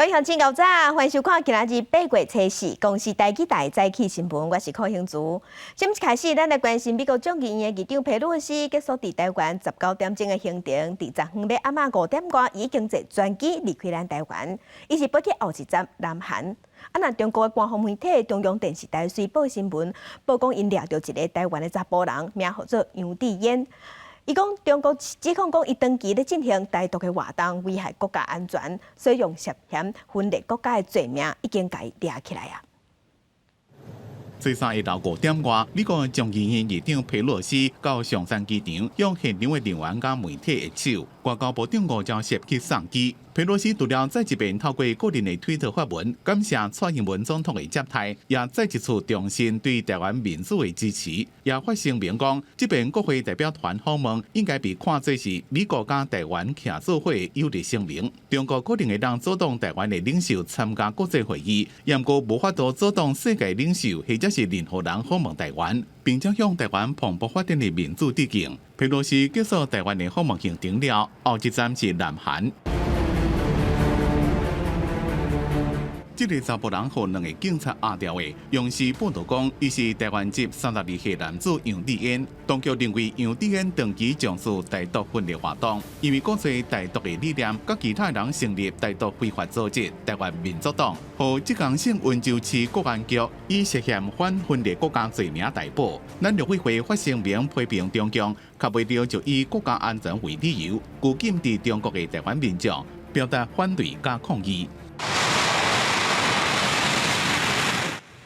位鄉親，早，歡迎收看今仔日8月初四公視台語台早起新聞，我是柯興竹。先開始，咱來關心美國眾議院的議長佩洛西結束佇台灣19點鐘的行程，佇昨昏欲暗仔5點外已經坐專機離開咱台灣，伊是飛去後一站南韓。啊，若中國的官方媒體中央電視台隨報新聞，報講𪜶掠著一个台灣的查埔人，名號做楊智嫣。伊講中國指控講伊長期咧進行台獨的活動，危害國家安全，所以用涉嫌分裂國家的罪名已經共伊掠起來啊。初三下晝5點外，美國眾議院議長佩洛西到松山機場，向現場的人員佮媒體握手。外交部長吳釗燮去送機。佩洛西除了再一遍透過個人的推特發文，感謝蔡英文總統的接待，也再一次重申對台灣民主的支持，也發聲明講，這遍國會代表團訪問應該被看作是美國佮台灣徛做伙的有力聲明。中國可能會當阻擋台灣的領袖參加國際會議，毋過無法度阻擋世界領袖或者是任何人訪問台灣，並且向台灣蓬勃發展的民主致敬。佩洛西結束台灣的訪問行程了，後一站是南韓。這个查埔人予兩个警察押牢的，央視報導講，伊是台灣籍32歲男子楊智嫣。當局認為楊智嫣長期從事台獨分裂活動，因為鼓吹台獨的理念，佮其他人成立台獨非法組織台灣民族黨，予浙江省溫州市國安局以涉嫌反分裂國家罪名逮捕。咱陸委會發聲明批評中共，較袂著就以國家安全為理由，拘禁佇中國的台灣民眾，表達反對佮抗議。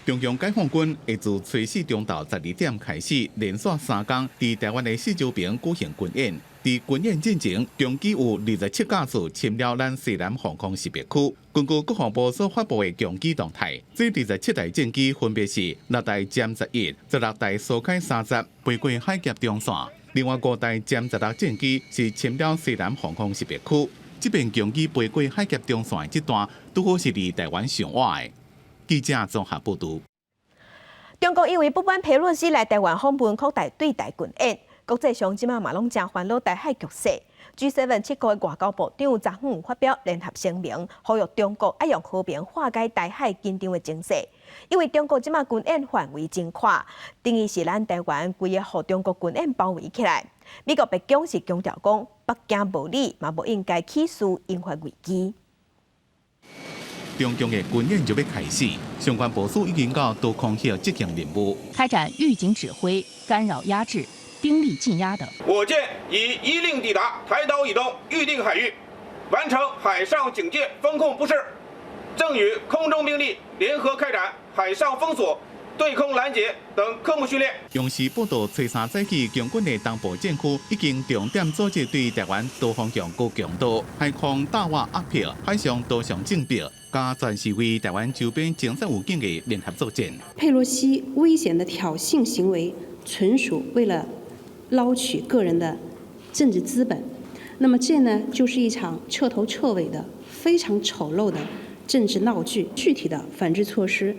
中共解放軍會自初四中晝12點開始，連續3工佇台灣的四周邊舉行軍演。佇軍演進前，共計有27架次侵擾咱西南防空識別區。根據國防部所發布的共機動態，這27台戰機分別是六台殲十一、16台蘇開三十飛過海峽中線，另外五台殲十六戰機是侵擾西南防空識別區。這遍共機飛過海峽中線的這段，拄好是離台灣上倚的。記者綜合報導。中國因為不滿佩洛西來台灣訪問，擴大對台軍演，國際上這馬嘛攏誠煩惱台海局勢。G7 七國外交部長昨昏發表聯合聲明，呼籲中國愛用和平化解台海緊張的情勢。因為中國這馬軍演範圍真闊，等於是咱台灣規个予中國軍演包圍起來。美國白宮是強調講，北京無理嘛無應該起事引發危機。中共的軍演就欲開始，相關部署已經到多空域執行任務，開展預警指揮、干擾壓制、兵力鎮壓等。我艦已依令抵達台島以東預定海域，完成海上警戒封控布勢，正與空中兵力聯合開展海上封鎖、對空攔截等科目訓練。央視報道，初三早起，共軍的東部戰區已經重點組織對台灣多方向高強度海空打瓦壓迫、海上多項整備，佮全時位台灣周邊偵察預警的聯合作戰。佩洛西危險的挑釁行為，純屬為了撈取個人的政治資本。那麼這呢，就是一場徹頭徹尾的非常醜陋的政治鬧劇。具體的反制措施，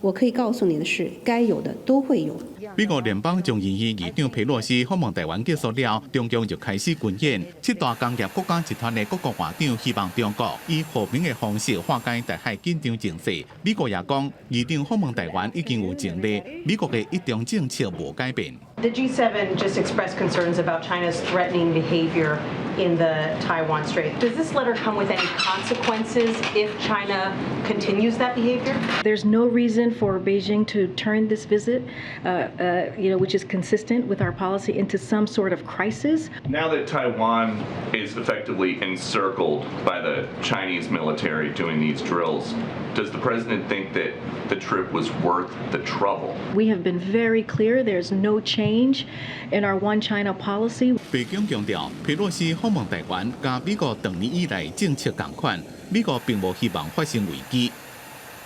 我可以告訴你的是，該有的都會有。美國聯邦眾議院議長佩洛西訪問台灣結束了，中共就開始軍演。七大工業國家集團的各國外長希望中國以和平的方式化解台海緊張情勢。美國也講，議長訪問台灣已經有前例，美國的一中政策無改變。 The G7 just expressed concerns about China's threatening behavior in the Taiwan Strait. Does this letter come with any consequences if China continues that behavior? There's no reason for Beijing to turn this visit, which is consistent with our policy, into some sort of crisis. Now that Taiwan is effectively encircled by the Chinese military doing these drills, does the president think that the trip was worth the trouble? We have been very clear there's no change in our One China policy. 白宮強調，佩洛西訪問台灣，佮美國長年以來政策仝款，美國並無希望發生危機。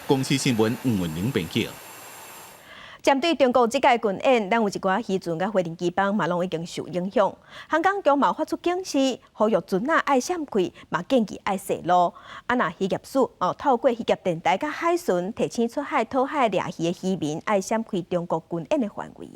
公視新聞吳文玲編輯。針對中國這屆軍演，咱有一寡漁船佮飛行機班嘛，攏已經受影響。香港局嘛發出警示，呼籲船仔愛閃開，嘛建議愛踅路。啊，若漁業署哦，透過漁業電台佮海巡提醒出海討海掠魚的漁民愛閃開中國軍演的範圍。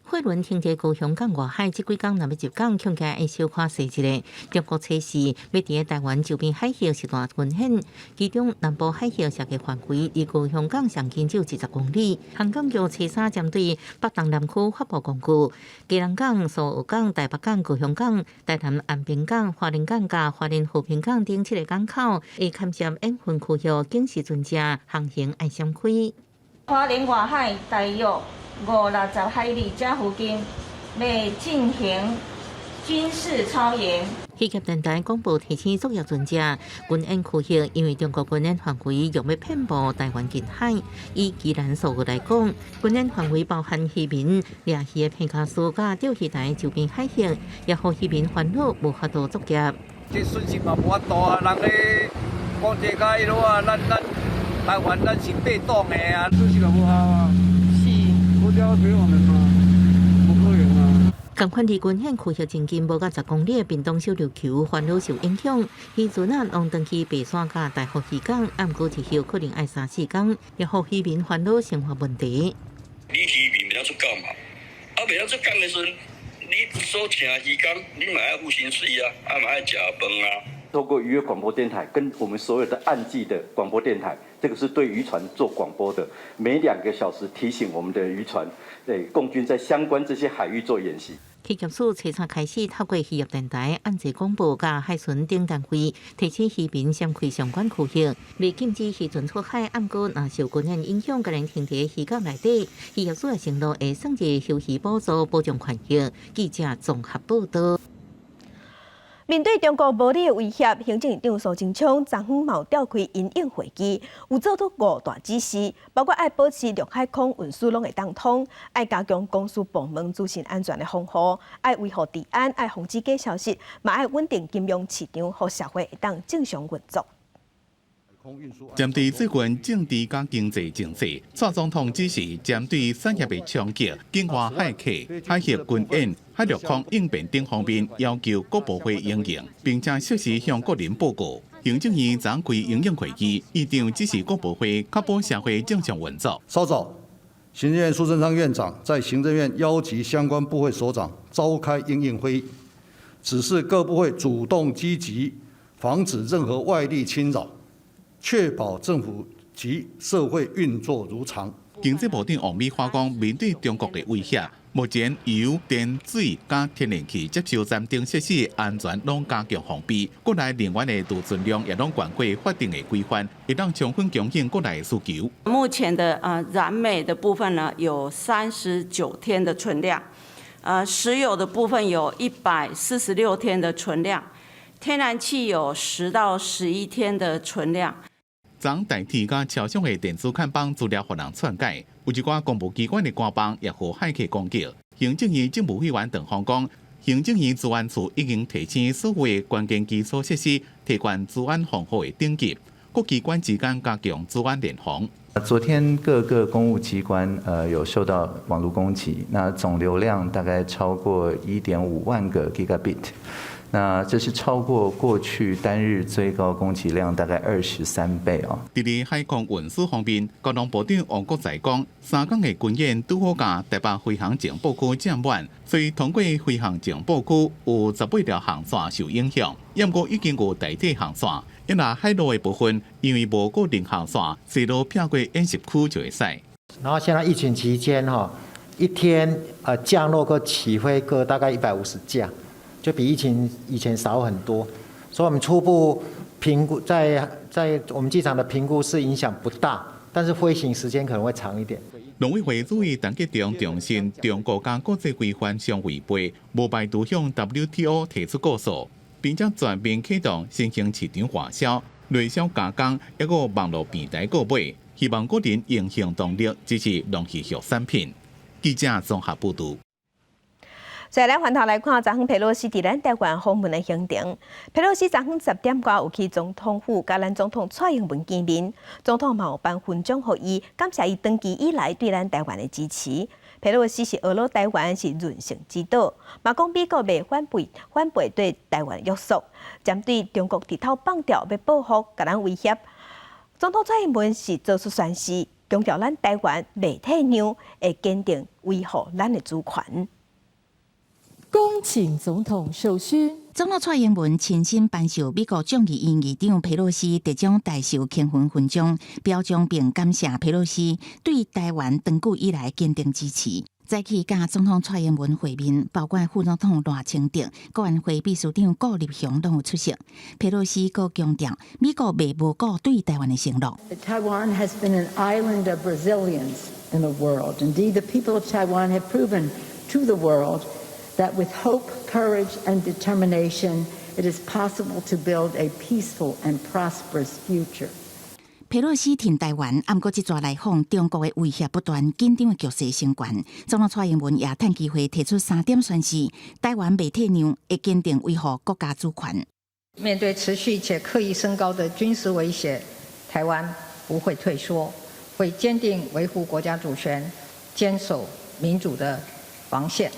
貨輪停佇高雄港外海，這幾工若欲入港，恐驚會小可踅一下。中國測試欲佇台灣周邊海域實彈軍演，其中南部海域射擊範圍離高雄港上近只有20公里。航港局初三針對北東南區發布公告，基隆港、蘇澳港、台北港、高雄港、台南安平港、花蓮港佮花蓮和平港等七个港口，會勘察演訓區域，警示船隻航行愛閃開。花蓮外海大約五六十海里這附近，欲進行軍事操演。漁業電台廣播提醒作業船隻，軍演區域因為中國軍演範圍欲欲遍佈台灣近海。以宜蘭蘇澳來講，軍演範圍包含漁民掠魚的彭佳嶼佮釣魚台周邊海域，也予漁民煩惱無法度作業。這損失嘛無法度啊，人咧講這個彼落啊，咱咱台灣咱是被動的啊，損失嘛無好啊。是，國家給我們嗎？不可能啊。仝款離軍演區域真近無到10公里的屏東小琉球，煩惱受影響，漁船啊攏轉去白沙佮大福漁港，毋過一歇可能愛三四工，也予漁民煩惱生活問題。你漁民袂曉出港嘛？啊，袂曉出港的時陣，你所請漁工，你嘛愛付薪水啊，啊嘛愛食飯啊。透過漁業廣播電台跟我們所有的岸際的廣播電台，這個是對漁船做廣播的，每2個小時提醒我們的漁船，對共軍在相關這些海域做演習。漁業署初三開始透過漁業電台、按鍵廣播佮海巡等單位，提醒漁民閃開相關區域，未禁止漁船出海。毋過若受軍演影響，共予停佇漁港內底，漁業署的承諾會算入休漁補助，保障權益。記者綜合報道。面對中國無理的威脅，行政院長蘇貞昌昨昏嘛召開因應會議，有做出五大指示，包括愛保持陸海空運輸攏會當通，愛加強公私部門資訊安全的防護，愛維護治安，愛防止假消息，嘛愛穩定金融市場，予社會會當正常運作。針對最近政治佮經濟情勢，蔡總統指示針對產業的衝擊、境外駭客、海峽軍演、海陸空應變等方面，要求各部會因應，並且適時向國人報告。行政院昨開因應會議，院長指示各部會確保社會正常運作。稍早，行政院蘇貞昌院長在行政院邀集相關部會首長召開因應會議，指示各部會主動積極，防止任何外力侵擾。確保政府及社會運作如常。經濟部長王美花講，面對中國的威脅，目前油、電、水佮天然氣接收站等設施安全攏加強防備，國內能源的儲存量也攏懸過法定的規範，會當充分供應國內的需求。目前的燃煤的部分呢，有39天的存量，石油的部分有146天的存量，天然氣有10到11天的存量。昨台鐵佮車廂的電子看板資料予人篡改，有一寡公務機關的官網也予駭客攻擊。行政院政務委員鄧峰講，行政院資安處已經提醒所有的關鍵基礎設施提懸資安防護的等級，各機關之間加強資安聯防。昨天各個公務機關有受到網路攻擊，那總流量大概超過1.5萬個 gigabit。那這是超過過去單日最高攻擊量大概23倍哦。佇咧海空運輸方面，國防部長王國材講，三工的軍演拄好共台北飛航情報區佔滿，所以通過飛航情報區有18條航線受影響，毋過已經有代替航線。因為海陸的部分，因為無固定航線，隨路避過演習區就會使。然後現在疫情期間，哈，一天降落個起飛各大概150架。就比疫情以前少很多，所以我們初步評估在我們機場的評估是影響不大，但是飛行時間可能會長一點。農委會主委陳吉仲重申，中國佮國際規範相違背，無排除向 WTO 提出告訴，並且全面啟動新興市場外銷、內銷加工，抑閣網路平台購買，希望國人用行動力支持農漁畜產品。記者綜合報導。再來回頭來看，昨昏佩洛西佇咱台灣訪問的行程。佩洛西昨昏10點外有去總統府，佮咱總統蔡英文見面，總統嘛有頒勳章予伊，感謝伊長期以來對咱台灣的支持。佩洛西是呵咾台灣是韌性之島，嘛講美國袂反背對台灣約束，針對中國直頭放釣欲報復，共咱威脅。總統蔡英文是做出宣示，強調咱台灣袂退讓，會堅定維護咱的主權。恭請總統授勳。總統蔡英文親身頒授美國眾議院議長佩洛西特種大綬銜勳勳章，表彰並感謝佩洛西對台灣長久以來堅定支持。早起佮總統蔡英文會面，包括副總統賴清德、國安會秘書長顧立雄攏有出席。佩洛西閣強調，美國袂無顧對台灣的承諾。 Taiwan has been an island of resilience in the world. Indeed, the people of Taiwan have proven to the world that with hope, courage, and determination, it is possible to build a peaceful and prosperous future. 佩洛西挺台灣，毋過這逝來訪，中國的威脅不斷，緊張的局勢升懸。總統蔡英文也趁機會提出三點宣示：台灣袂退讓，會堅定維護國家主權。面對持續且刻意升高的軍事威脅，台灣不會退縮，會堅定維護國家主權，堅守民主的防線。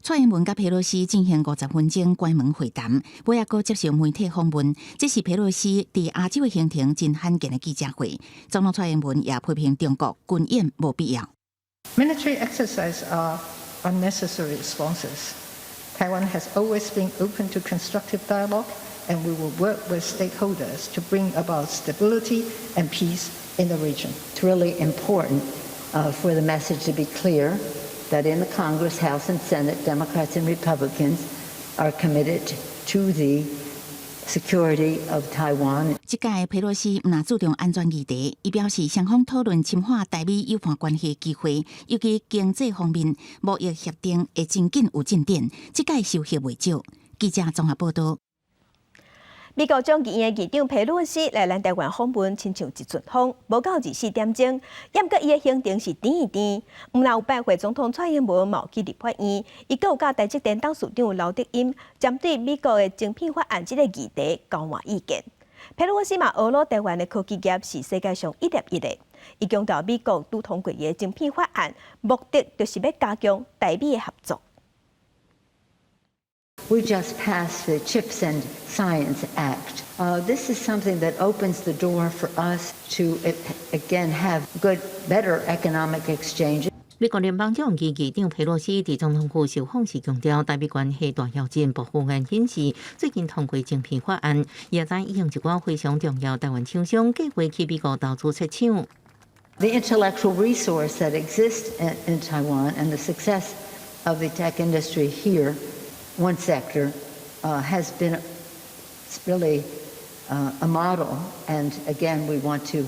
蔡英文佮佩洛西進行50分鐘關門會談，尾仔閣接受媒體訪問。這是佩洛西佇亞洲的行程真罕見的記者會。總統蔡英文也批評中國軍演無必要。 Military exercises are unnecessary responses. Taiwan has always been open to constructive dialogue, and we will work with stakeholders to bring about stability and peace in the region. It's really important for the message to be clear that in the Congress, House and Senate, Democrats and Republicans are committed to the security of Taiwan. 這屆佩洛西毋但注重安全議題，伊表示雙方討論深化台美友伴關係機會，尤其經濟方面貿易協定會真緊有進展，這屆收穫袂少。記者綜合報道。美國眾議院議長佩洛西來咱台灣訪問，親像一陣風，無夠24點鐘。毋過伊的行程是甜一甜，毋但有拜會總統蔡英文，嘛有去立法院，伊閣有佮台積電董事長劉德音針對美國的晶片法案這個議題交換意見。佩洛西嘛，呵咾台灣的科技業是世界上一粒一的，伊強調美國拄通過的晶片法案，目的就是欲加強台美的合作。 We just passed the CHIPS and Science Act. This is something that opens the door for us to, again, have good, better economic exchange. 美國聯邦眾議院議長佩洛西佇總統府受訪時強調，台美關係大躍進部分原因是最近通過晶片法案，也知已經一寡非常重要台灣廠商計劃去美國投資設廠。 The intellectual resource that exists in Taiwan and the success of the tech industry here, one sector, has been really a model. And again, we want to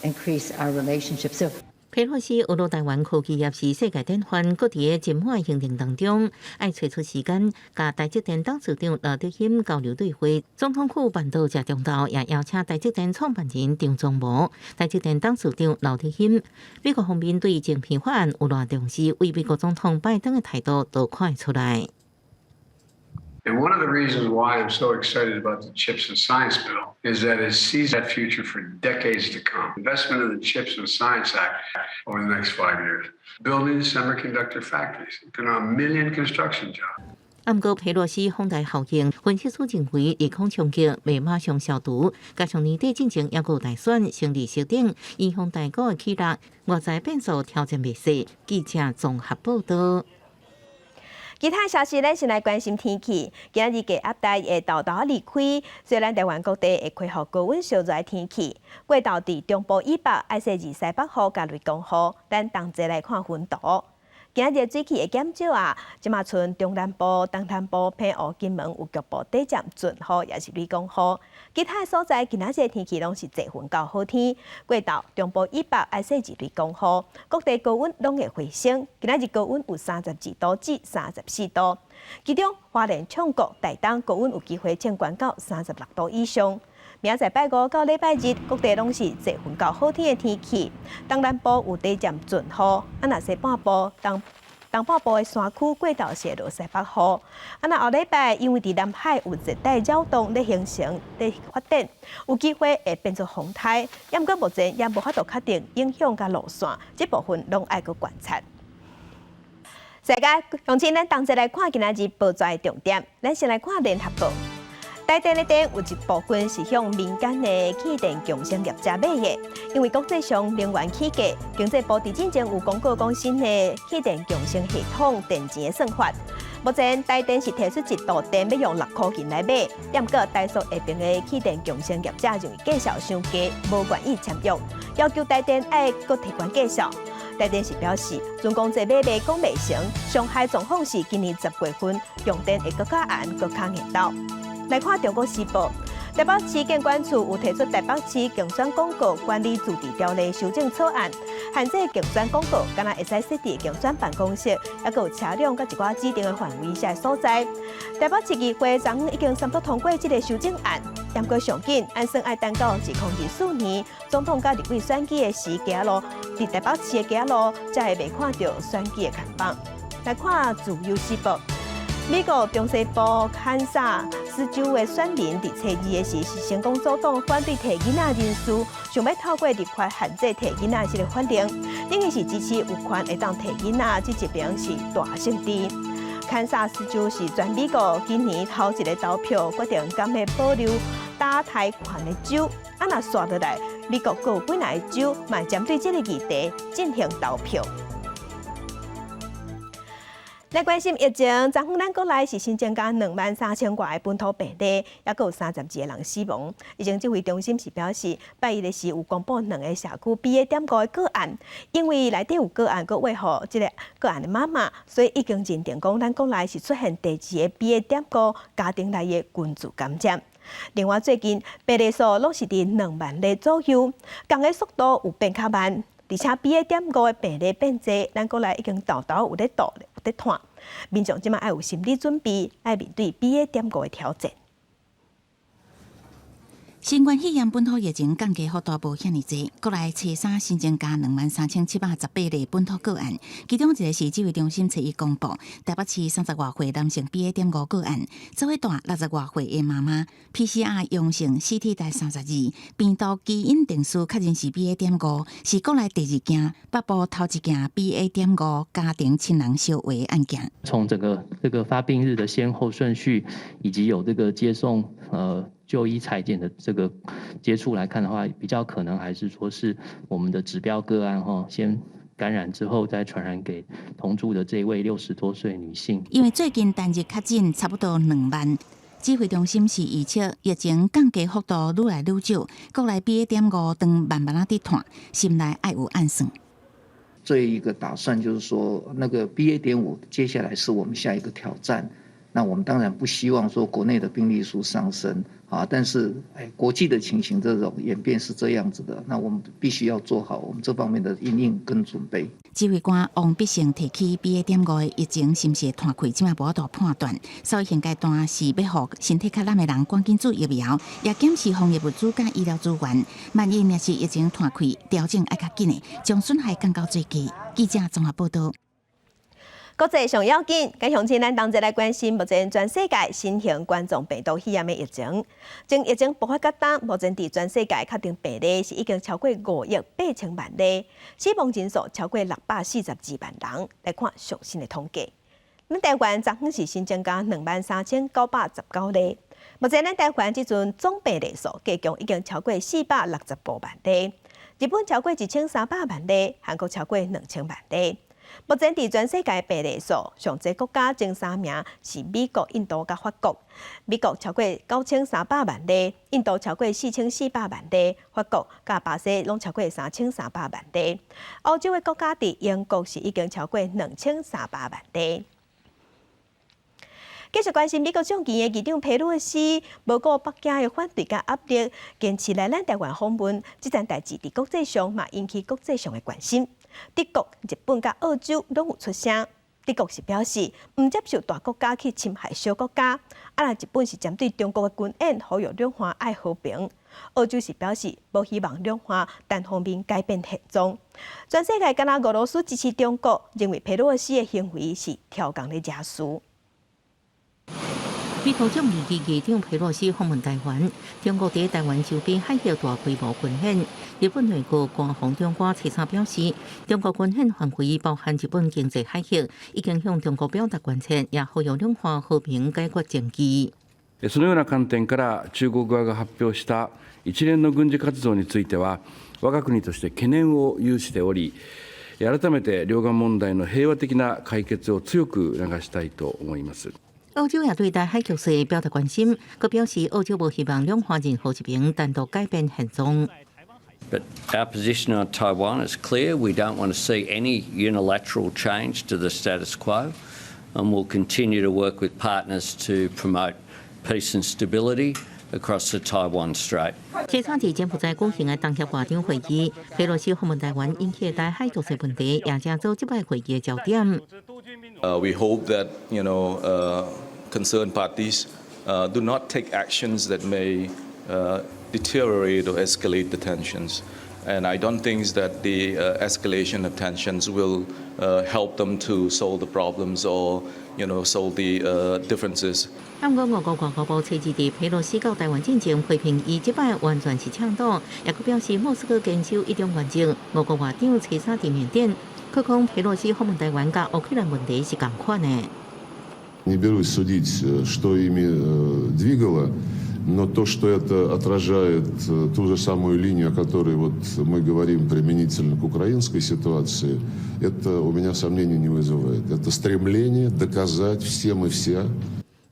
increase our relationship. So 佩洛西呵咾台灣科技業是世界典範，閣佇咧真滿行程當中，愛揣出時間，佮台積電董事長劉德音交流對話。總統府辦桌食中晝，也邀請台積電創辦人張忠謀、台積電董事長劉德音。美國方面對晶片法案有偌重視，為美國總統拜登的態度都看會出來。 And one of the reasons why I'm so excited about the CHIPS and Science Bill is that it sees that future for decades to come. Investment in the CHIPS and Science Act over the next 5 years, building semiconductor factories, a million construction jobs. 毋過佩洛西訪台效應，分析師認為，利空衝擊袂馬上消除，加上年底進前猶閣有大選，勝利設定影響台股的起落，外在變數挑戰袂細。記者綜合報道。其他消息，咱先來關心天氣。今仔日低壓帶會沓沓離開，所以咱台灣各地會恢復高溫燒熱的天氣。過晝佇中部以北，愛說是西北雨佮雷公雨。咱同齊來看雲圖。今仔日水汽會減少啊，這馬賰中南部、東南部、澎湖、金門有局部短暫陣雨，抑是雷公雨。其他所在今仔日天氣攏是濟雲到好天。過晝中部以北愛說是雷公雨，各地高溫攏會回升。今仔日高溫有32度至34度，其中花蓮、昌國、台東高溫有機會衝懸到36度以上。明仔載拜五到禮拜日，各地攏是濟雲到好天的天氣。東南部有短暫陣雨，啊，若西半部、東東半部的山區過晝是會落西北雨。啊，若後禮拜因為佇南海有熱帶擾動咧形成、咧發展，有機會會變做風颱。毋過目前也無法度確定影響佮路線，這部分攏愛閣觀察。世界，鄉親，咱同齊來看今仔日報紙的重點。咱先來看聯合報。台電的電有一部分是向民間的氣電共生業者買的，因為國際上能源起價，經濟部佇進前有公告講新的氣電共生系統電錢的算法。目前台電是提出一度電欲用6箍銀來買，毋過台塑下爿的氣電共生業者認為價數傷低，無願意簽約，要求台電愛閣提懸價數。台電是表示，陣講這買賣講袂成，上害狀況是今年10月份用電會閣較絚，閣較硬鬥。來看《中國時報》，台北市建管處有提出台北市競選廣告管理自治條例修正草案，限制競選廣告，敢若會使設佇競選辦公室，抑閣有車輛佮一寡指定的範圍下所在。台北市議會昨昏已經三讀通過這个修正案，毋過上緊按算愛等到2024年總統佮立委選舉的時，街仔路佇台北市的街仔路才會袂看著選舉的看板。來看《自由時報》。美國中西部堪薩斯州的選民佇初二的時是成功阻擋反對提囡仔人士，想欲透過立法限制提囡仔這个法令，等於是支持有權會當提囡仔，這一邊是大勝利。堪薩斯州是全美國今年頭一个投票決定敢欲保留打胎權的州，啊若紲落來，美國閣有幾若个州嘛針對這个議題進行投票。來關心疫情，昨昏咱國內是新增加23,000外个本土病例，抑閣有32个人死亡。疫情指揮中心是表示，拜一的時有公布兩个社區 BA.5的個案，因為內底有個案，閣餵予這个個案的媽媽，所以已經認定講咱國內是出現第二個 BA.5家庭內的群聚感染。另外，最近病例數攏是佇2萬例左右，降的速度有變較慢。而且 BA.5的病例變濟，咱國內已經沓沓有咧吐，有咧湠。民眾這馬愛有心理準備，愛面對 BA.5的挑戰。新冠肺炎本土疫情降低幅度無遐爾濟，國內初三新增加23,718例本土個案，其中一个是指揮中心初一公布，台北市30外歲男性 BA.5個案，做伙帶60外歲的媽媽 PCR 陽性，CT 值32，病毒基因定序確認是 BA.5，是國內第二件北部頭一件 BA.5家庭親人相話案件。從整個這個發病日的先後順序，以及有這個接送就醫採檢的這個接觸來看的話，比較可能還是說是我們的指標個案哈，先感染之後再傳染給同住的這位60多歲女性。因為最近單日確診差不多2萬，指揮中心是預測疫情降低幅度愈來愈少，國內 BA.5正慢慢仔佇湠，心內愛有暗算。這一個打算就是說，那個 BA.5接下來是我們下一個挑戰。那我們當然不希望說國內的病例數上升啊，但是國際的情形這種演變是這樣子的，那我們必須要做好我們這方面的因應跟準備。指揮官王必勝提起 BA.5的疫情是毋是會湠開，這馬無法度判斷，所以現階段是欲予身體較懶的人趕緊注疫苗，也檢視防疫物資佮醫療資源。萬一若是疫情湠開，調整愛較緊的，將損害降到最低。記者綜合報道。國際上要緊，佮鄉親咱同齊來關心目前全世界新型冠狀病毒肺炎的疫情。從疫情爆發到今，目前佇全世界確定病例是已經超過5億8千萬例，死亡人數超過642萬人。來看上新的統計，咱台灣昨昏是新增加23,919例，目前咱台灣這陣總病例數加總已經超過465萬例，日本超過1300萬例，韓國超過2000萬例。目前佇全世界病例數上濟國家前三名是美國、印度佮法國。美國超過9300萬例，印度超過4400萬例，法國佮巴西攏超過3300萬例。歐洲的國家佇英國是已經超過2300萬例。繼續關心美國眾議院議長佩洛西，無顧北京的反對佮壓力，堅持來咱台灣訪問，這件代誌佇國際上嘛引起國際上的關心。德國、日本佮澳洲攏有出聲。德國是表示毋接受大國家去侵害小國家，啊若日本是針對中國的軍演，呼籲兩岸愛和平。澳洲是表示無希望兩岸單方面改變現狀。全世界干焦俄羅斯支持中國，認為佩洛西的行為是挑工咧惹事。美國眾議院議長佩洛西訪問台灣，中國佇台灣周邊海域大規模軍演。日本內閣官房長官初三表示，中國軍演範圍包含日本經濟海域，已經向中國表達關切，也呼籲兩岸和平解決爭議。そのような観點から中國側が発表した一連の軍事活動については、我が國として懸念を有しており、改めて兩岸問題の平和的な解決を強く促したいと思います。澳洲也對台海局勢表達關心，閣表示澳洲無希望兩岸任何一邊單獨改變現狀。 But our position on Taiwan is clear. We don't want to see any unilateral change to the status quo, and we'll continue to work with partners to promote peace and stability across the Taiwan Strait. 初三佇柬埔寨舉行的東協外長會議，佩洛西訪問台灣引起台海局勢問題，也成做這擺會議的焦點。 We hope that concerned parties do not take actions that may deteriorate or escalate the tensions. And I don't think that the escalation of tensions will help them to solve the problems or solve the differences. 毋過，俄國外交部初二佇佩洛西到台灣進前批評伊這擺完全是搶賭，也閣表示莫斯科堅守一中原則。俄國外長初三佇緬甸，閣講佩洛西訪問台灣佮烏克蘭問題是仝款的。 Не берусь судить, что ими двигало, но то, что это отражает ту же самую линию, о которой вот мы говорим применительно к украинской ситуации, это у меня сомнений не вызывает. Это стремление доказать всем и вся,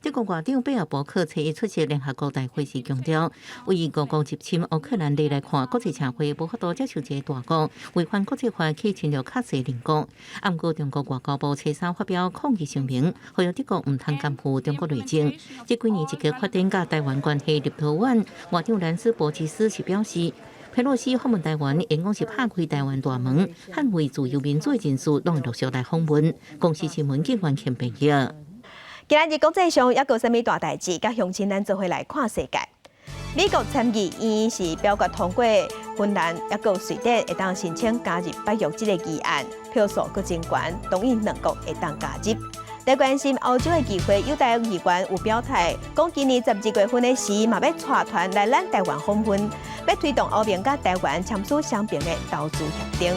德國外長貝爾伯克初一出席聯合國大會時強調，對俄國入侵烏克蘭來看，國際社會無法度接受這個大國違反國際法去侵略較細鄰國。毋過中國外交部初三發表抗議聲明，呼籲德國毋通擔負中國內政。這幾年積極發展佮台灣關係，立陶宛外長蘭斯伯吉斯是表示，佩洛西訪問台灣，應講是拍開台灣大門，捍衛自由民主的人士攏會陸續來訪問。公視新聞記完全編譯。今仔日國際上猶閣有啥物大代誌？佮鄉親咱做伙來看世界。美國參議院是表決通過芬蘭猶閣瑞典會當申請加入北約這個議案，票數閣真懸，同意兩國會當加入。來關心歐洲的議會，友台議員有表態，講今年12月份的時，嘛欲帶團來咱台灣訪問，欲推動歐盟佮台灣簽署雙邊的投資協定。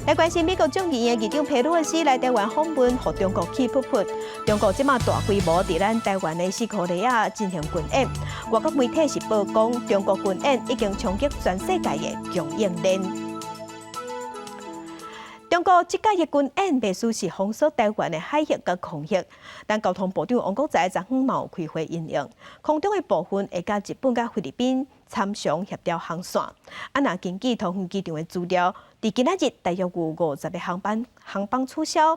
來關心美國眾議院議長佩洛西來台灣訪問，予中國氣噗噗。中國這馬大規模佇咱台灣的四箍犁仔進行軍演，外國媒體是報講，中國軍演已經衝擊全世界的供應鏈。中國這擺的軍演，袂輸是封鎖台灣的海域佮空域。但交通部長王國材昨昏嘛有開會因應，空中的部分會佮日本佮菲律賓參詳協調航線。啊，若根據桃園機場的資料，佇今仔日大約有50個航班取消，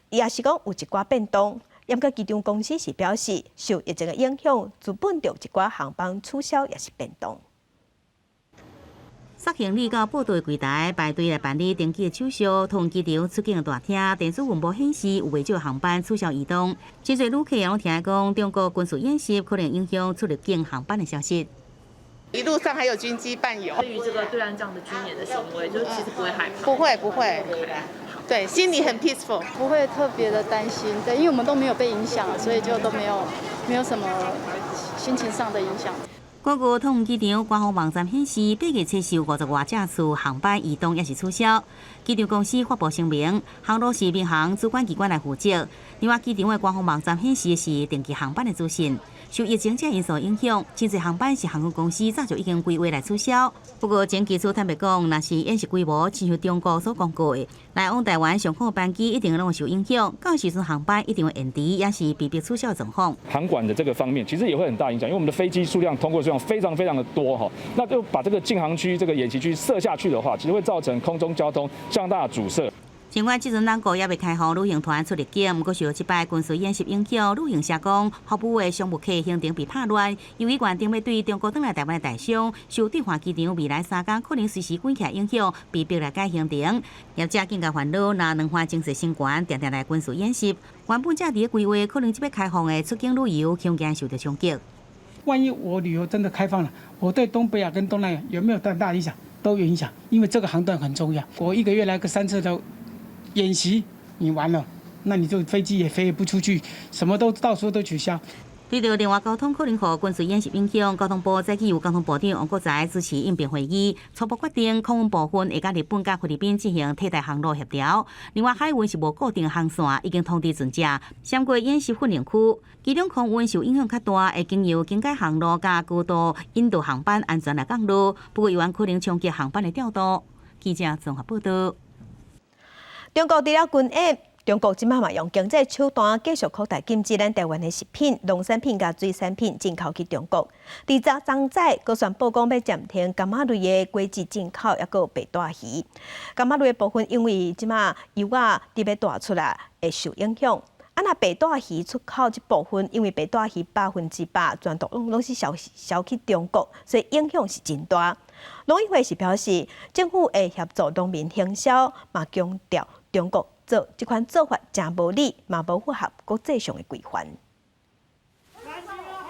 也是講有一寡變動。毋過機場公司是表示，受疫情的影響，資本著一寡航班取消也是變動。索行李到報到櫃台排隊來辦理登機的手續，桃園機場出境大廳電子雲幕顯示有袂少航班取消移動。真濟旅客也攏聽講，中國軍事演習可能影響出入境航班的消息。一路上還有軍機伴遊。對於這個對岸這樣的軍演的行為，就其實不會害怕。不會不會，對，心裡很 peaceful，不會特別的擔心。對，因為我們都沒有被影響，所以就都沒有什麼心情上的影響。根據桃園機場官方網站顯示，8月初四有50外架次航班移動抑是取消。機場公司發布聲明，航路是民航主管機關來負責。另外，機場的官方網站顯示的是定期航班的資訊。受疫情這因素影響，真濟航班是航空公司早就已經規劃來取消。不過，前機師坦白講，若是演習規模親像中國所公告的，來往台灣上空的班機一定攏會受影響，到時陣航班一定會延遲，抑是被迫取消狀況。航管的這個方面，其實也會很大影響，因為我們的飛機數量通過數量非常非常的多哈，那就把這個禁航區、這個演習區設下去的話，其實會造成空中交通相當大阻塞。儘管這陣兩國猶未開放旅行團出入境，毋過受這擺軍事演習影響，旅行社講服務的商務客行程被拍亂，由於原定欲對中國轉來台灣的台商，受對岸機場未來3工可能隨時關起來影響，被迫來改行程。業者更加煩惱，若兩岸情勢升懸，定定來軍事演習，原本這佇咧規劃可能這擺開放的出境旅遊，恐驚受著衝擊。萬一我旅遊真的開放了，我對東北亞跟東南亞有沒有太大影響？都有影響，因為這個航段很重要。我一個月來個三次的演習，你完了，那你就飛機也飛不出去，什麼都到時候都取消。對著另外交通可能予軍事演習影響，交通部早起由交通部長王國材主持應變會議，初步決定空運部分會佮日本佮菲律賓進行替代航路協調。另外海運是無固定航線，已經通知船隻閃過演習訓練區。其中空運受影響較大，會經由更改航路佮高度引導航班安全來降落，不過猶原可能衝擊航班的調度。記者綜合報道。中國除了軍演，中國這擺嘛用經濟手段繼續擴大禁止咱台灣的食品、農產品佮水產品進口去中國。佇昨昨早，閣宣布講欲暫停柑仔類的果汁進口，抑閣有白帶魚。柑仔類的部分，因為這擺油仔佇欲帶出來會受影響。啊，若白帶魚出口這部分，因為白帶魚100%全部攏是銷銷去中國，所以影響是真大。農委會是表示，政府會協助農民行銷，嘛強調中國做這款做法誠無理，嘛無符合國際上的規範。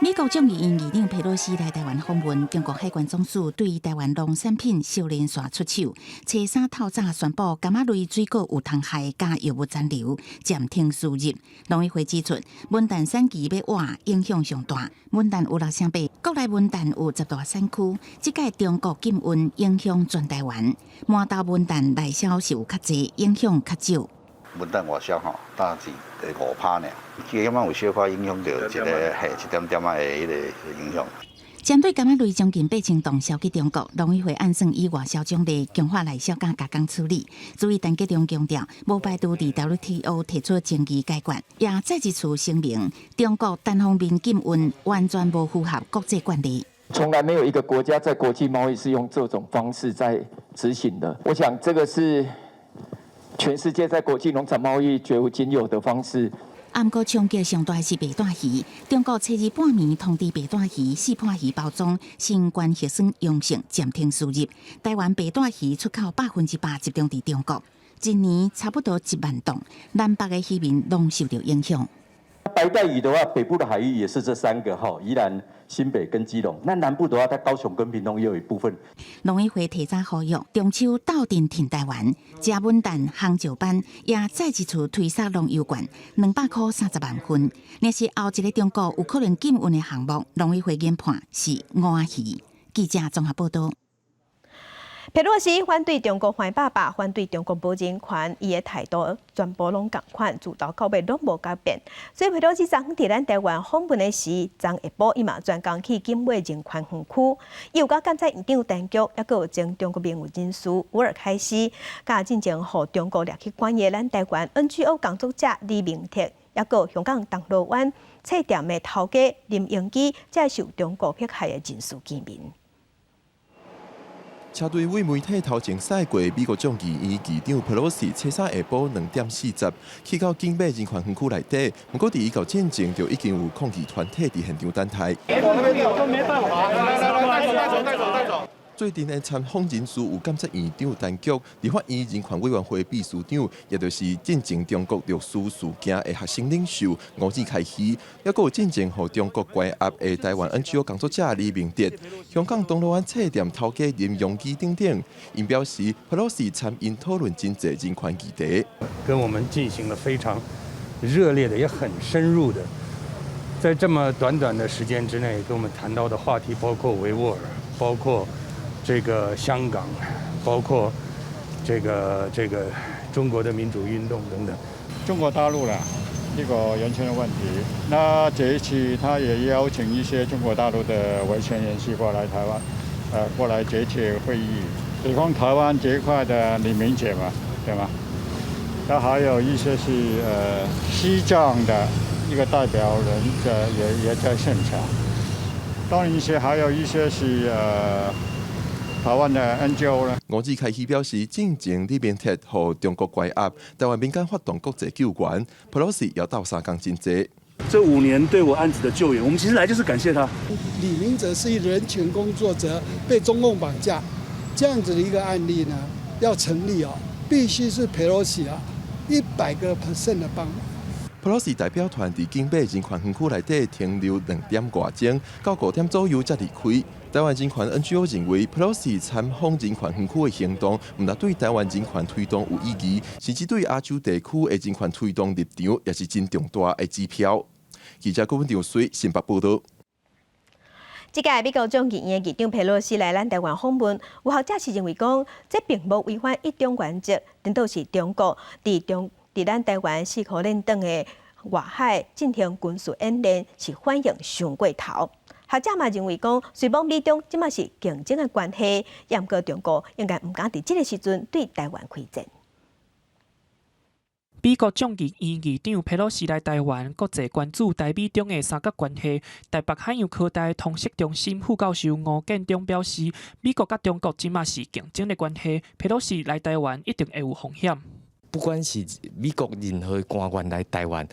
美國眾議院議長佩洛西來台灣訪問，中國海關總署對台灣農產品小連續出手，初三透早宣布柑仔類水果有蟲害佮藥物殘留，暫停輸入。農委會指出，文旦產期欲晚，影響上大。文旦有六成八，國內文旦有十大產區，這擺中國禁運影響全台灣。饃頭文旦內銷是有較濟，影響較少。文旦外銷吼，大致5趴爾，起碼有小可影響著一个嘿一點點仔的彼个影響。針對柑仔類將近8000噸銷去中國，農委會按算以外銷獎勵強化內銷佮加工處理。至於陳吉仲強調，無排除佇 WTO 提出爭議解決，也再一次聲明，中國單方面禁運完全無符合國際慣例。從來沒有一個國家在國際貿易是用這種方式在執行的。我想這個是全世界在國際農產貿易絕無僅有的方式。毋過衝擊上大是白帶魚，中國初二半暝通知白帶魚四判魚包裝新冠核酸陽性暫停輸入。台灣白帶魚出口100%集中佇中國，一年差不多1萬噸，南北的漁民攏受著影響。白帶魚的話，北部的海域也是這三個哈，宜蘭、新北跟基隆。那南部的話，在高雄跟屏東也有一部分。農委會提早呼籲，中秋鬥陣挺台灣，食文旦烘石斑也再一次推捒農遊券200塊30萬份。若是後一个中國有可能禁運的項目，農委會研判是吳仔魚。記者綜合報道。佩洛西反對中國橫霸霸，反對中國無人權，伊的態度全部攏仝款，自頭到尾攏無改變。所以佩洛西昨昏佇咱台灣訪問的時，昨下晡伊嘛專工去景美人權園區，伊有佮監察院長陳菊，抑閣有前中國民運人士吾爾開希，佮進前予中國掠去關的咱台灣 NGO 工作者李明哲，抑閣有香港銅鑼灣冊店的頭家林榮基，這受中國迫害的人士見面。車隊為媒體頭前駛過，美國眾議院議長佩洛西初三下晡2點40去到景美人權園區內底，毋過佇伊到進前就已經有抗議團體佇現場等待。最近的參訪人士有監察院長陳菊、立法院人權委員會秘書長，也就是進前中國六四事件的學生領袖吳爾開希，抑閣有進前予中國關押的台灣 NGO 工作者李明哲、香港銅鑼灣冊店頭家林榮基等等，𪜶表示，佩洛西參𪜶討論真濟人權議題，跟我們進行了非常熱烈的，也很深入的，在這麼短短的時間之內，跟我們談到的話題包括維吾爾，包括這個香港，包括這個中國的民主運動等等。中國大陸啦，這個人權的問題，那這一次他也邀請一些中國大陸的維權人士過來台灣，過來這次會議，比方台灣這一塊的李明哲嘛，對嗎？他還有一些是西藏的一個代表人在也在現場，當然一些還有一些是台灣的 NGO 呢？吳爾開希表示，進前李明哲予中國關押，台灣民間發動國際救援，佩洛西也鬥相共真濟。這5年對我案子的救援，我們其實來就是感謝他。李明哲是一人權工作者，被中共綁架，這樣子的一個案例呢，要成立哦，必須是佩洛西啊100% 的幫忙。佩洛西代表團佇景美人權園區內底停留2點外鐘，到5點左右才離開。台灣人權 NGO 認為，佩洛西參訪人權園區的行動，毋但對台灣人權推動有意義，甚至對亞洲地區的人權推動立場，也是真重大的指標。記者郭文長水新北報道。這屆美國眾議院議長佩洛西來咱台灣訪問，有學者是認為講，這並無違反一中原則，顛倒是中國佇咱台灣四箍鏈長的外海進行軍事演練，是反應傷過頭。學者嘛認為講，雖罔美中這馬是競爭的關係，毋過中國應該毋敢佇這个時陣對台灣開戰。美國眾議院議長佩洛西來台灣，國際關注台美中的三角關係。台北海洋科大通識中心副教授吳建中表示，美國佮中國這馬是競爭的關係，佩洛西來台灣一定會有風險。不管是美國任何官員來台灣，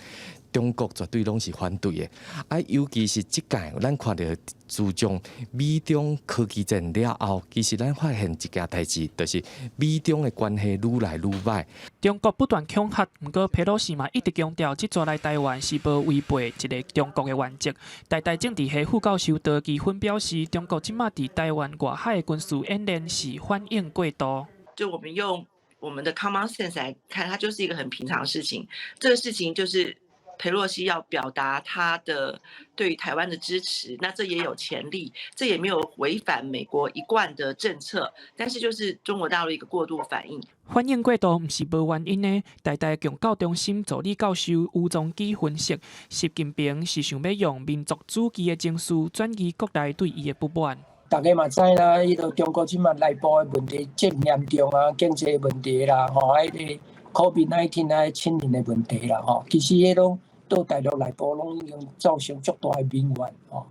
中國絕對攏是反對的。啊，尤其是這屆，咱看著自從美中科技戰了後，其實咱發現一件代誌，就是美中的關係愈來愈䆀。中國不斷恐嚇，毋過佩洛西嘛一直強調，這逝來台灣是無違背一个中國的原則。台大政治系副教授杜其芬表示，中國這馬佇台灣外海的軍事演練是反應過度。就我們用我們的 common sense 來看，它就是一個很平常的事情。這個事情就是佩洛西要表達他的對於台灣的支持，那這也有潛力，這也沒有違反美國一貫的政策，但是就是中國大陸一個過度反應。反應過度毋是無原因的。台大共教中心助理教授吳宗基分析，習近平是想欲用民族主義的情緒轉移國內對伊的不滿。大家嘛知啦，彼个中國這馬內部的問題真嚴重啊，經濟問題啦，吼，彼个 COVID-19 啊，清零的問題啦，吼，其實彼攏對大陸內部攏已經造成足大的民怨，吼。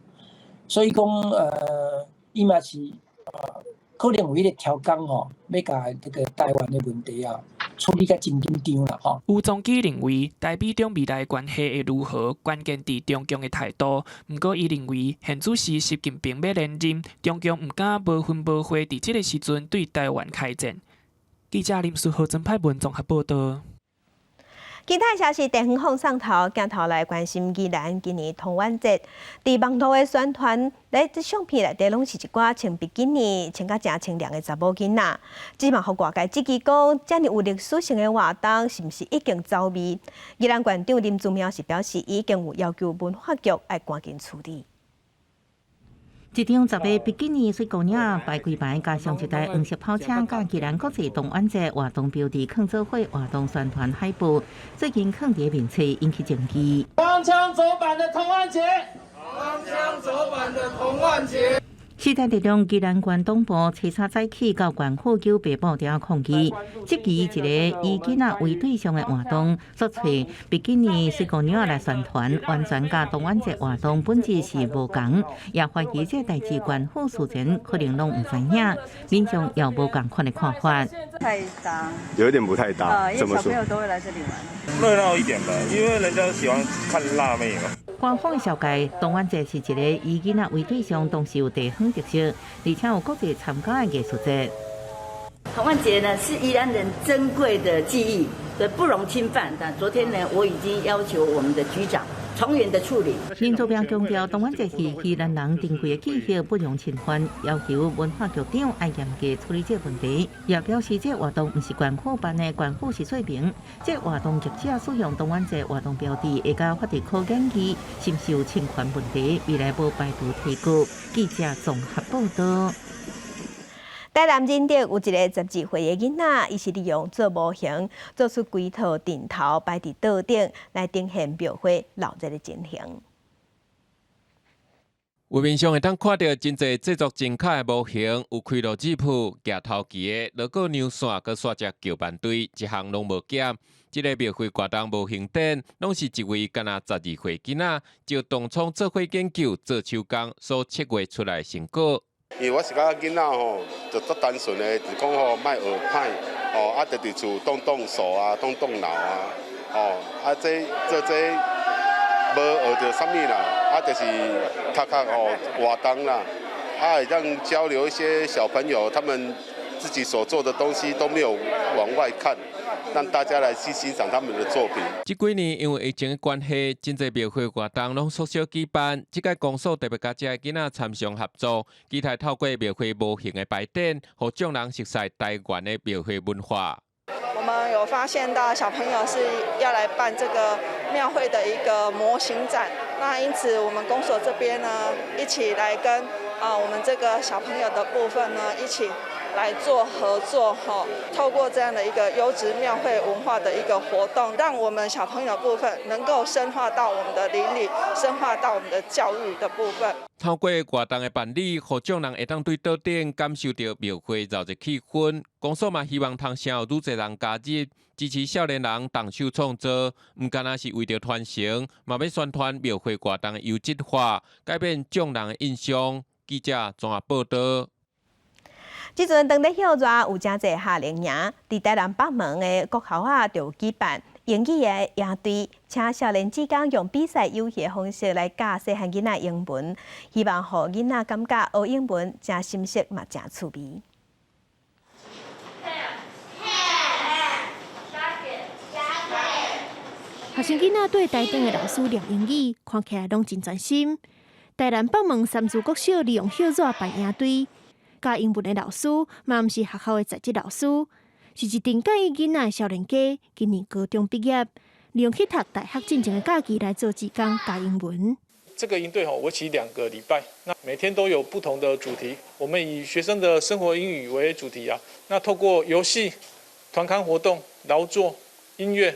所以講，伊嘛是可能有彼個刁工吼，欲共這个台灣的問題啊，處理甲真緊張啦，吼。吳宗基認為，台美中未來關係會如何，關鍵佇中共的態度。毋過，伊認為現此時習近平欲連任，中共毋敢無分無歲佇這个時陣對台灣開戰。記者林書豪、曾派文綜合報道。其他消息，地方放送頭鏡頭來關心宜蘭今年童玩節，佇網路的宣傳咧，這相片內底攏是一寡穿比基尼、穿甲誠清涼的查某囡仔。這嘛予外界質疑講，遮爾有歷史性的活動，是毋是已經走味？宜蘭縣長林姿妙是表示，已經有要求文化局愛趕緊處理。一張十个比基尼媠姑娘排規排，加上一台黃色跑車，佮宜蘭國際童玩節活動標誌囥做伙活動宣傳海報，最近囥佇面冊引起爭議。荒腔走板的童玩節，荒腔走板的童玩節。時代力量宜蘭縣黨部初三早起到縣府九白布條抗議，質疑一个以囡仔為對象的活動，索揣比基尼媠姑娘來宣傳，完全佮童玩節活動本質是無仝，也懷疑這代誌縣府事前可能攏毋知影，民眾也無仝款的看法。太搭，有一點不太搭，因為小朋友都會來這裡玩。熱鬧一點吧，因為人家喜歡看辣妹嘛。官方紹介，童玩節是一个以囡仔為對象，同時有地方特色，而且有國際參加的藝術節。童玩節呢是宜蘭人珍貴的記憶，所以不容侵犯。但昨天呢，我已經要求我們的局長從嚴的處理。林姿妙強調，童玩節是宜蘭人珍貴的記憶，不容侵犯，要求文化局長愛嚴格處理這個問題。也表示，這活動毋是縣府辦的，縣府是說明。這活動業者使用童玩節活動標誌，會共法律考研議，是毋是有侵權問題？未來無排除提告。記者綜合報道。台南仁德有一個12歲的囡仔，伊是利用做模型，做出規套陣頭擺佇桌頂，來呈現廟會鬧熱的情形。畫面上會當看著真濟製作精巧的模型，有開路子鋪、舉頭旗的、鑼鼓娘線、閣煞隻轎班隊，一項攏無減。這个廟會活動模型展，攏是一位干焦12歲囡仔，就動創做伙研究、做手工所策劃出來的成果。因為我是感覺囡仔吼，就足單純的，就是講吼，莫學歹，吼，啊，就佇厝動動手啊，動動腦啊，吼，啊，這做這無學著啥物啦，啊，就是較較吼活動啦，啊，會當交流一些小朋友，他們自己所做的東西都沒有往外看，讓大家來去欣賞他們的作品。這幾年因為疫情的關係，真濟廟會活動攏縮小舉辦。這屆公所特別佮這个囡仔參詳合作，期待透過廟會模型的擺展，予眾人熟悉台灣的廟會文化。我們有有發現到小朋友是要來辦這個廟會的一個模型展，那因此我們公所這邊呢，一起來跟我們這個小朋友的部分呢，一起來做合作，吼，透過這樣的一個優質廟會文化的一個活動，讓我們小朋友部分能夠深化到我們的鄰里，深化到我們的教育的部分。透過活動的辦理，予眾人會當對島頂感受著廟會熱鬧氣氛。公所嘛希望通誠有愈濟人加入，支持少年人動手創作，毋干焦是為著傳承，嘛欲宣傳廟會活動的優質化，改變眾人的印象。記者綜合報導。這陣當咧歇熱，有誠濟夏令營，佇台南北門的國校仔就有舉辦英語的營隊，請少年志工用比賽遊戲的方式來教細漢囡仔英文，希望予囡仔感覺學英文誠心適嘛誠趣味。學生囡仔對台頂的老師念英語，看起來攏真專心。台南北門三芝國小利用歇熱辦營隊，教英文的老師嘛毋是學校的在職老師，是一陣佮意囡仔的少年家，今年高中畢業，利用去讀大學進前的假期來做志工教英文。這個營隊吼，為期2個禮拜，那每天都有不同的主題。我們以學生的生活英語為主題啊，那透過遊戲、團康活動、勞作、音樂、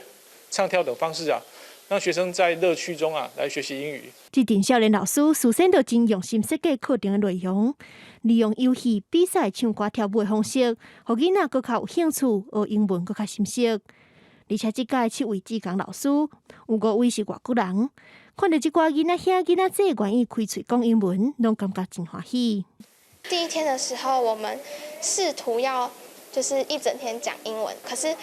唱跳等方式啊，讓學生在樂趣中啊來學習英語。這陣少年老師事先就真用心設計課程的內容，利用遊戲、比賽、唱歌、跳舞的方式，予囡仔閣較有興趣學英文，閣較心適。而且這屆七位志工老師有五位是外國人，看著這寡囡仔兄、囡仔姊願意開喙講英文，攏感覺真歡喜。第一天的時候，我們試圖要就是一整天講英文，可是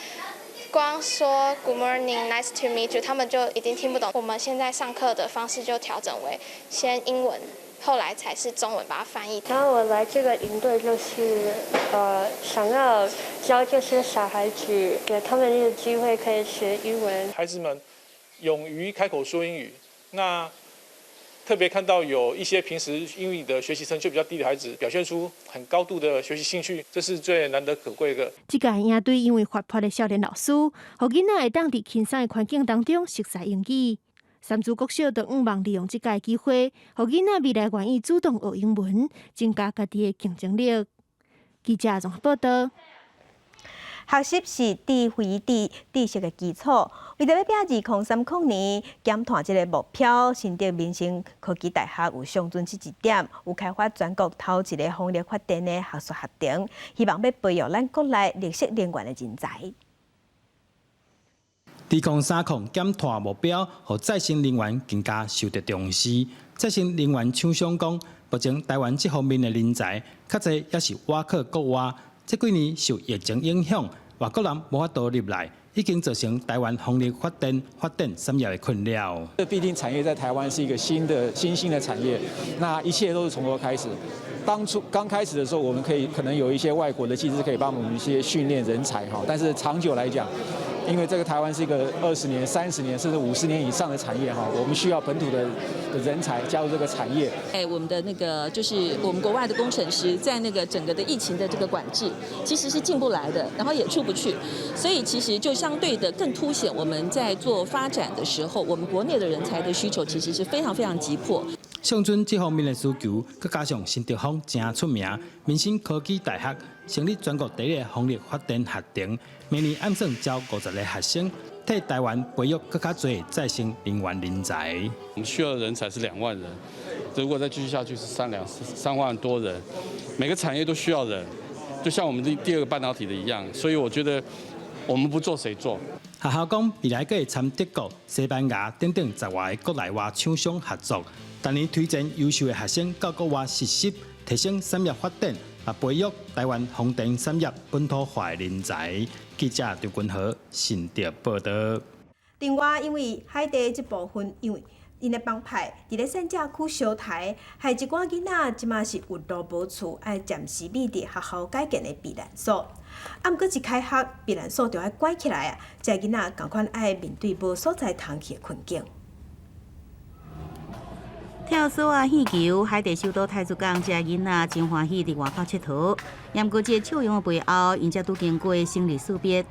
光說 Good morning, nice to meet you，他們就已經聽不懂。我們現在上課的方式就調整為先英文，後來才是中文把它翻譯。然後我來這個營隊就是想要教這些小孩子，給他們一個機會可以學英文。孩子們勇於開口說英語，那特別看到有一些平時英語的學習成就比較低的孩子，表現出很高度的學習興趣，這是最難得可貴的。這個營隊因為活潑的少年老師，予囡仔會當佇輕鬆的環境當中熟悉英語。三芝國小就向望利用這個機會，予囡仔未來願意主動學英文，增加家己的競爭力。記者綜合報導。學習是智慧知識的基礎。為著欲拚2030年減碳這个目標，新竹民生科技大學有相準這一點，有開發全國頭一個風力發電的學術學程，希望欲培育咱國內綠色能源的人才。2030減碳目標，予再生能源更加受著重視。再生能源廠商講，目前台灣這方面的人才，較濟猶是倚靠國外。這幾年受疫情影響，外國人無法度入來，已經造成台灣風力發電發展產業的困擾。這畢竟產業在台灣是一個新的新興的產業，那一切都是從頭開始。當初剛開始的時候，我們可以可能有一些外國的技師可以幫我們一些訓練人才哈，但是長久來講，因為這個台灣是一個20年、30年甚至50年以上的產業哈，我們需要本土的人才加入這個產業。哎，我們的那個就是我們國外的工程師，在那個整個的疫情的這個管制，其實是進不來的，然後也出不去，所以其實就相對的更凸顯我們在做發展的時候，我們國內的人才的需求其實是非常非常急迫。相準這方面的需求，閣加上新竹風誠出名，民生科技大學成立全國第一个風力發電學程，明年按算招50個學生，替台灣培育閣較濟再生能源人才。我們需要的人才是2萬人，如果再繼續下去是3萬多人，每個產業都需要人，就像我們第二個半導體的一樣，所以我覺得我們不做誰做？學校講未來閣會參德國、西班牙等等10外个國內外廠商合作，逐年推薦優秀的學生到國外實習，提升產業發展，也培育台灣風電產業本土化的人才。記者張君豪新竹報導。另外，因為海地這部分，因為𪜶的幫派佇咧善賈區相刣，害一寡囡仔這馬是有路無厝，愛暫時覕佇學校改建的避難所。啊，毋過一開學，避難所就愛關起來啊！這囡仔仝款愛面對無所在通去的困境。跳索仔、戲球，海地首都太子港，這囡仔真歡喜佇外口𨑨迌。毋過這个笑容的背後，𪜶才拄經過生離死別。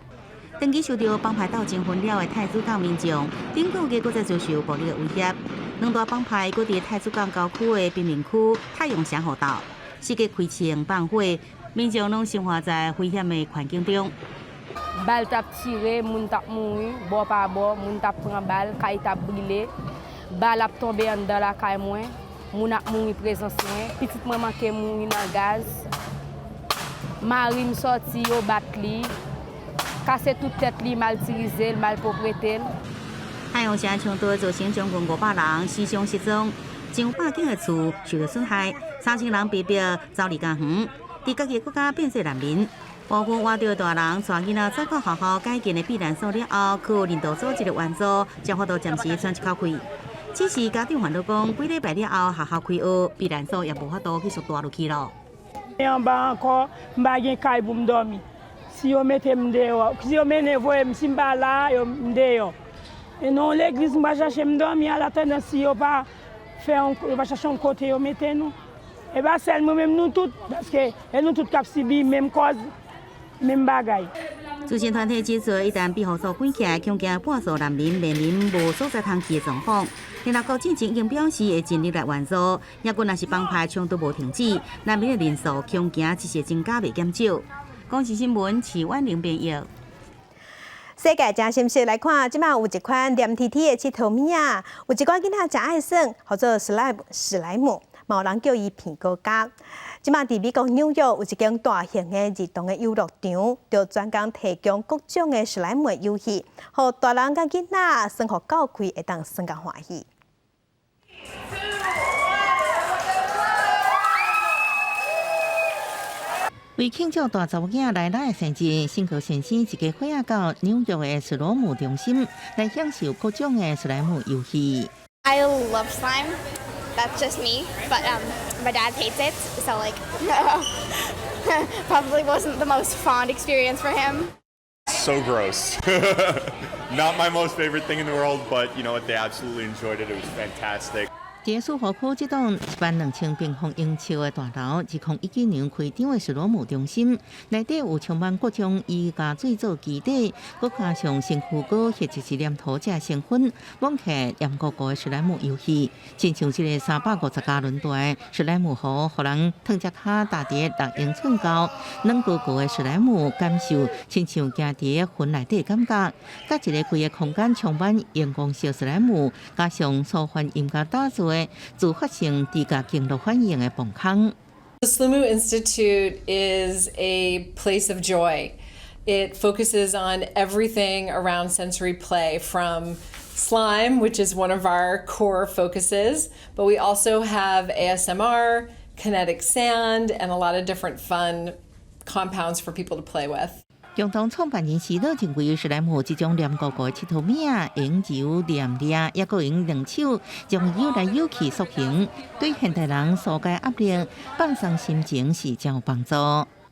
長期受著幫派鬥爭紛擾的太子港民眾，頂個月閣再遭受暴力的威脅。兩大幫派閣佇太子港郊區的貧民區太陽城互鬥，四界開槍放火，民眾攏生活在危險的環境中。 Bal t ap tire, moun t ap mouri, bò pa bò, moun t ap pran bal, kay t ap brile, bal ap tonbe anndan lakay mwen, moun ap mouri prezans mwen, pitit mwen manke mouri nan gaz, mari m sòti yo bat li, kase tout tèt li, maltrete l, malpwoprete l. 太陽城衝突造成將近500人死傷失蹤，上百間的厝受著損害，3000人被迫走離家園，佇家己國家變做難民。部分活著的大人帶囡仔走到學校改建的避難所了後，靠人道組織的援助，才法度暫時喘一口氣。只是家長煩惱講，幾禮拜了後學校開學，避難所也無法度繼續蹛落去囉。 Anba ankò, m pa gen kay pou m dòmi. Si yo mete m deyò, si yo mennen voye m si m pa la, yo m deyò. E nan legliz m ap chache m dòmi annatandan si yo pa fè yo pa chache yon kote yo mete nou. E pa sèl mwen menm nou tout, paske e nou tout k ap sibi menm kòz, menm bagay. 慈善團體指出，一旦庇護所關起來，恐驚半數難民面臨無所在通去的狀況。聯合國進前已經表示會盡力來援助，抑閣若是幫派衝突無停止，難民的人數恐驚只是增加袂減少。公視新聞徐婉玲編譯。世界真心事來看，這馬有一款黏貼貼的𨑨迌物仔，有一寡囡仔誠愛耍，號做史萊史萊姆，嘛有人叫伊片膏膠。這馬佇美國紐約有一間大型的兒童的遊樂場，就專工提供各種的史萊姆的遊戲，予大人佮囡仔耍予夠開，會當耍甲歡喜。為慶祝大查某囝來來的生日，新高先生一家伙仔到紐約的史萊姆中心來享受各種的史萊姆遊戲。 I love slime. That's just me, but my dad hates it, so like, probably wasn't the most fond experience for him. So gross. Not my most favorite thing in the world, but you know what? They absolutely enjoyed it. It was fantastic. 佇蘇荷區這棟1萬2千平方英尺的大樓，2019年開張的史萊姆中心，內底有充滿各種以膠水做基底，閣加上身軀膏或者是黏土這成分，摸起來黏糊糊的史萊姆遊戲，親像這个350加侖大的史萊姆壺，予人褪隻跤踏佇6英寸高、軟糊糊的史萊姆，感受親像行佇雲內底感覺。佮一个規个空間充滿熒光色史萊姆，加上舒緩音樂打造的自發性知覺經絡反應的磅空。 The Sloomoo Institute is a place of joy. It focuses on everything around sensory play, from slime, which is one of our core focuses, but we also have ASMR, kinetic sand, and a lot of different fun compounds for people to play with. 共同創辦人施樂認為，史萊姆這種黏糊糊的𨑨迌物仔，會用揉捏捏，抑閣用兩手將扭來扭去塑形，對現代人紓解壓力、放鬆心情是誠有幫助。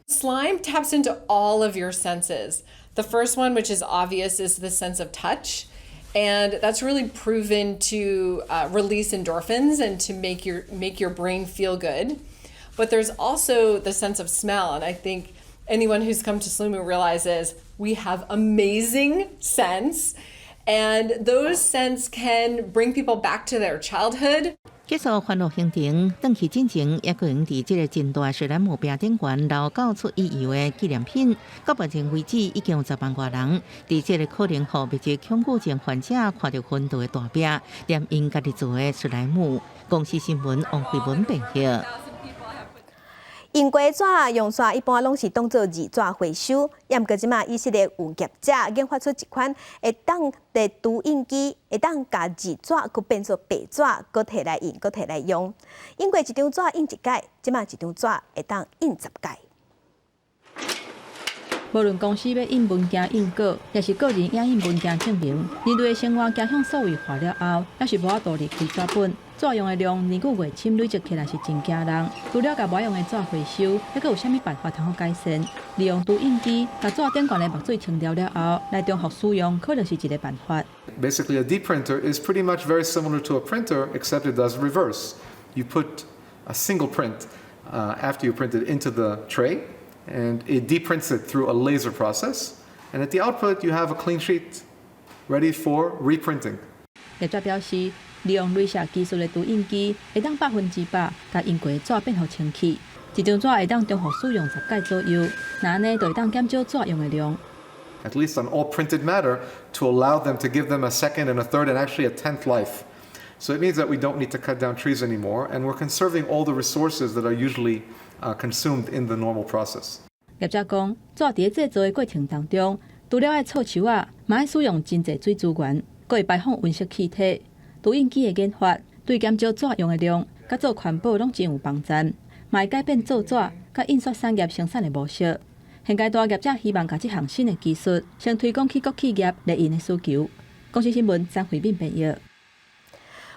Slime taps into all of your senses. The first one, which is obvious, is the sense of touch. And that's really proven to release endorphins and to make your brain feel good. But there's also the sense of smell. And I think anyone who's come to Sloomoo realizes we have amazing scents. And those scents can bring people back to their childhood. 結束歡樂行程，轉去進前，抑閣會佇這个真大史萊姆餅頂懸留到出意猶的紀念品。到目前為止，已經有10萬外人佇這个可能予密集恐懼症患者看著昏倒的大壁，黏𪜶家己做的史萊姆。公視新聞王慧文編譯。用過紙用煞一般攏是當做字紙回收，抑毋過這馬以色列有業者研發出一款會當的打印機，會當共字紙閣變做白紙，閣提來印，閣提來用。用過一張紙印一擺，這馬一張紙會當印10擺。無論公司欲印文件、印稿，抑是個人影印文件證明，人類的生活走向數位化了後，猶是無法度離開紙本。紙用的量年久月深累積起來是真驚人。除了共無愛用的紙回收，猶閣有啥物辦法通好改善？利用打印機，共紙頂懸的墨水清掉了後，來重複使用，可能是一个辦法。 Basically, a D printer is pretty much very similar to a printer, except it does reverse. You put a single print after you print it into the tray, and it deprints it through a laser process. And at the output, you have a clean sheet ready for reprinting. 業者表示，利用雷射技術的打印機，會當100%共印過的紙變予清氣。一張紙會當重複使用10擺左右，若按呢就會當減少紙用的量。 At least on all printed matter, to allow them to give them a second and a third and actually a 10th life. So it means that we don't need to cut down trees anymore, and we're conserving all the resources that are usually consumed in the normal process. 業者講，紙佇咧製造的過程當中，除了愛銼樹仔，嘛愛使用真濟水資源，閣會排放溫室氣體。打印機的研發對減少紙用的量，佮做環保攏真有幫助，嘛會改變做紙佮印刷產業生產的模式。現階段業者希望共這項新的技術先推廣去各企業列印的需求。公視新聞張惠敏編譯。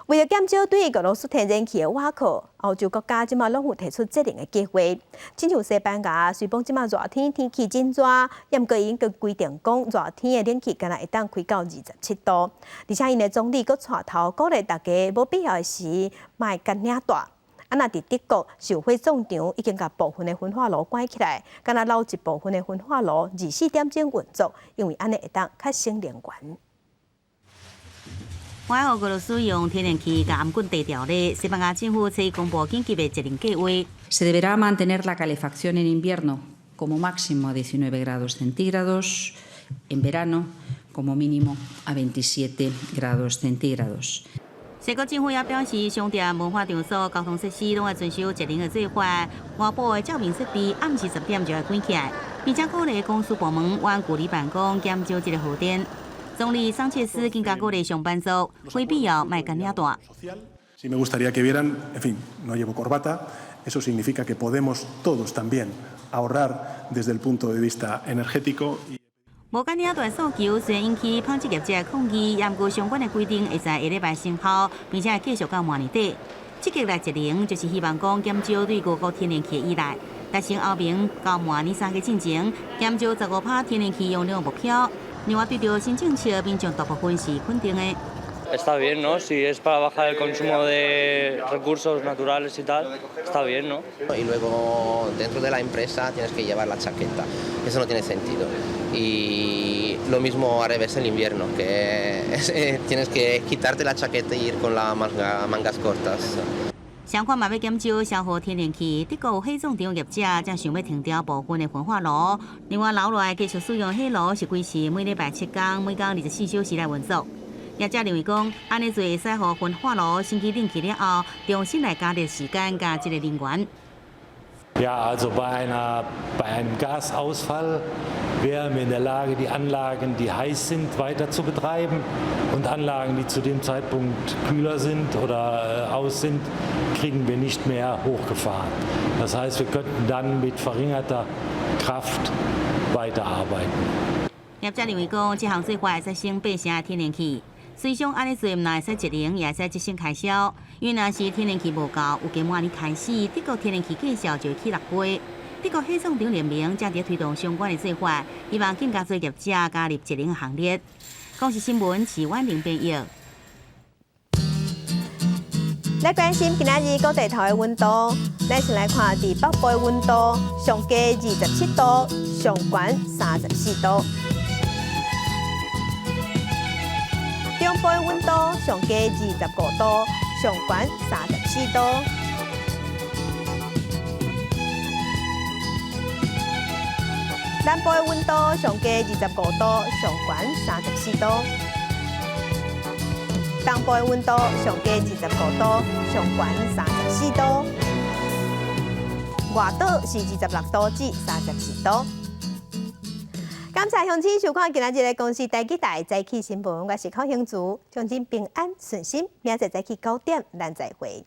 為著減少對俄羅斯天然氣的倚靠，歐洲國家這馬攏有提出節能的計劃。親像西班牙，雖講這馬熱天天氣真熱，毋過𪜶閣規定講熱天的冷氣干焦會當開到27度。而且𪜶的總理閣帶頭鼓勵大家無必要的時，莫共領帶。啊，若佇德國，燒火葬場已經共部分的焚化爐關起來，干焦留一部分的焚化爐24點鐘運作，因為按呢會當較省能源。我俄羅斯用天然氣共頷頸斷掉咧，西班牙政府才公布緊急的節能計劃。 Se deberá mantener la calefacción en invierno como máximo a 19 grados centígrados, en verano como mínimo a 27 grados centígrados. 西國政府也表示，商店、文化場所、交通設施攏愛遵守節能的做法。外部的照明設備暗時10點就愛關起來，並且鼓勵公司部門遠距離辦公，減少這个耗電。總理桑切斯更加鼓勵上班族，非必要莫共領帶。 Sí me gustaría que vieran, en fin, no llevo corbata, eso significa que podemos todos también ahorrar desde el punto de vista energético. 無共領帶訴求雖然引起紡織業者抗議，毋過相關的規定會在下禮拜生效，並且會繼續到明年底。積極來節能，就是希望講減少對俄國天然氣的依賴，達成歐盟到明年3月進前減少15%天然氣用量目標。另外，對著新政策，民眾大部分是肯定的。 Está bien, ¿no? Si es para bajar el consumo de recursos naturales y tal, está bien, ¿no? Y luego dentro de la empresa tienes que llevar la chaqueta. Eso no tiene sentido. Y lo mismo al revés en invierno, que tienes que quitarte la chaqueta y ir con las mangas cortas. 相反嘛欲減少消耗天然氣，德國火葬場業者正想欲停掉部分的焚化爐，另外留落來繼續使用火爐是維持每禮拜7工，每工24小時來運作。業者認為講，按呢做會使予焚化爐升起冷氣了後，重新來加熱時間佮這个能源。 Ja, also bei einem Gasausfall wären wir in der Lage, die Anlagen, die heiß sind, weiter zu betreiben und Anlagen, die zu dem Zeitpunkt kühler sind oder aus sind, kriegen wir nicht mehr hochgefahren. Das heißt, wir könnten dann mit verringerter Kraft weiterarbeiten. 業者認為講，這項做法會使省8成的天然氣。雖然按呢做，毋但會使節能，也會使節省開銷。因為若是天然氣無夠，預計明年開始，德國天然氣價數就會起6倍。德國火葬場聯盟正佇推動相關的做法，希望更加濟業者加入節能行列。公視新聞徐婉玲編譯。來關心今仔日各地頭的溫度，咱先來看佇北部的溫度，上低27度，上懸34度。中部的溫度上低25度，上懸34度。南部的溫度上低25度，上懸34度。東部的溫度上低25度，上懸34度。外島是26度至34度。感謝鄉親收看今仔日的公視台語台早起新聞，我是寇興竹，祝恁平安順心，明仔載早起9點，咱再會。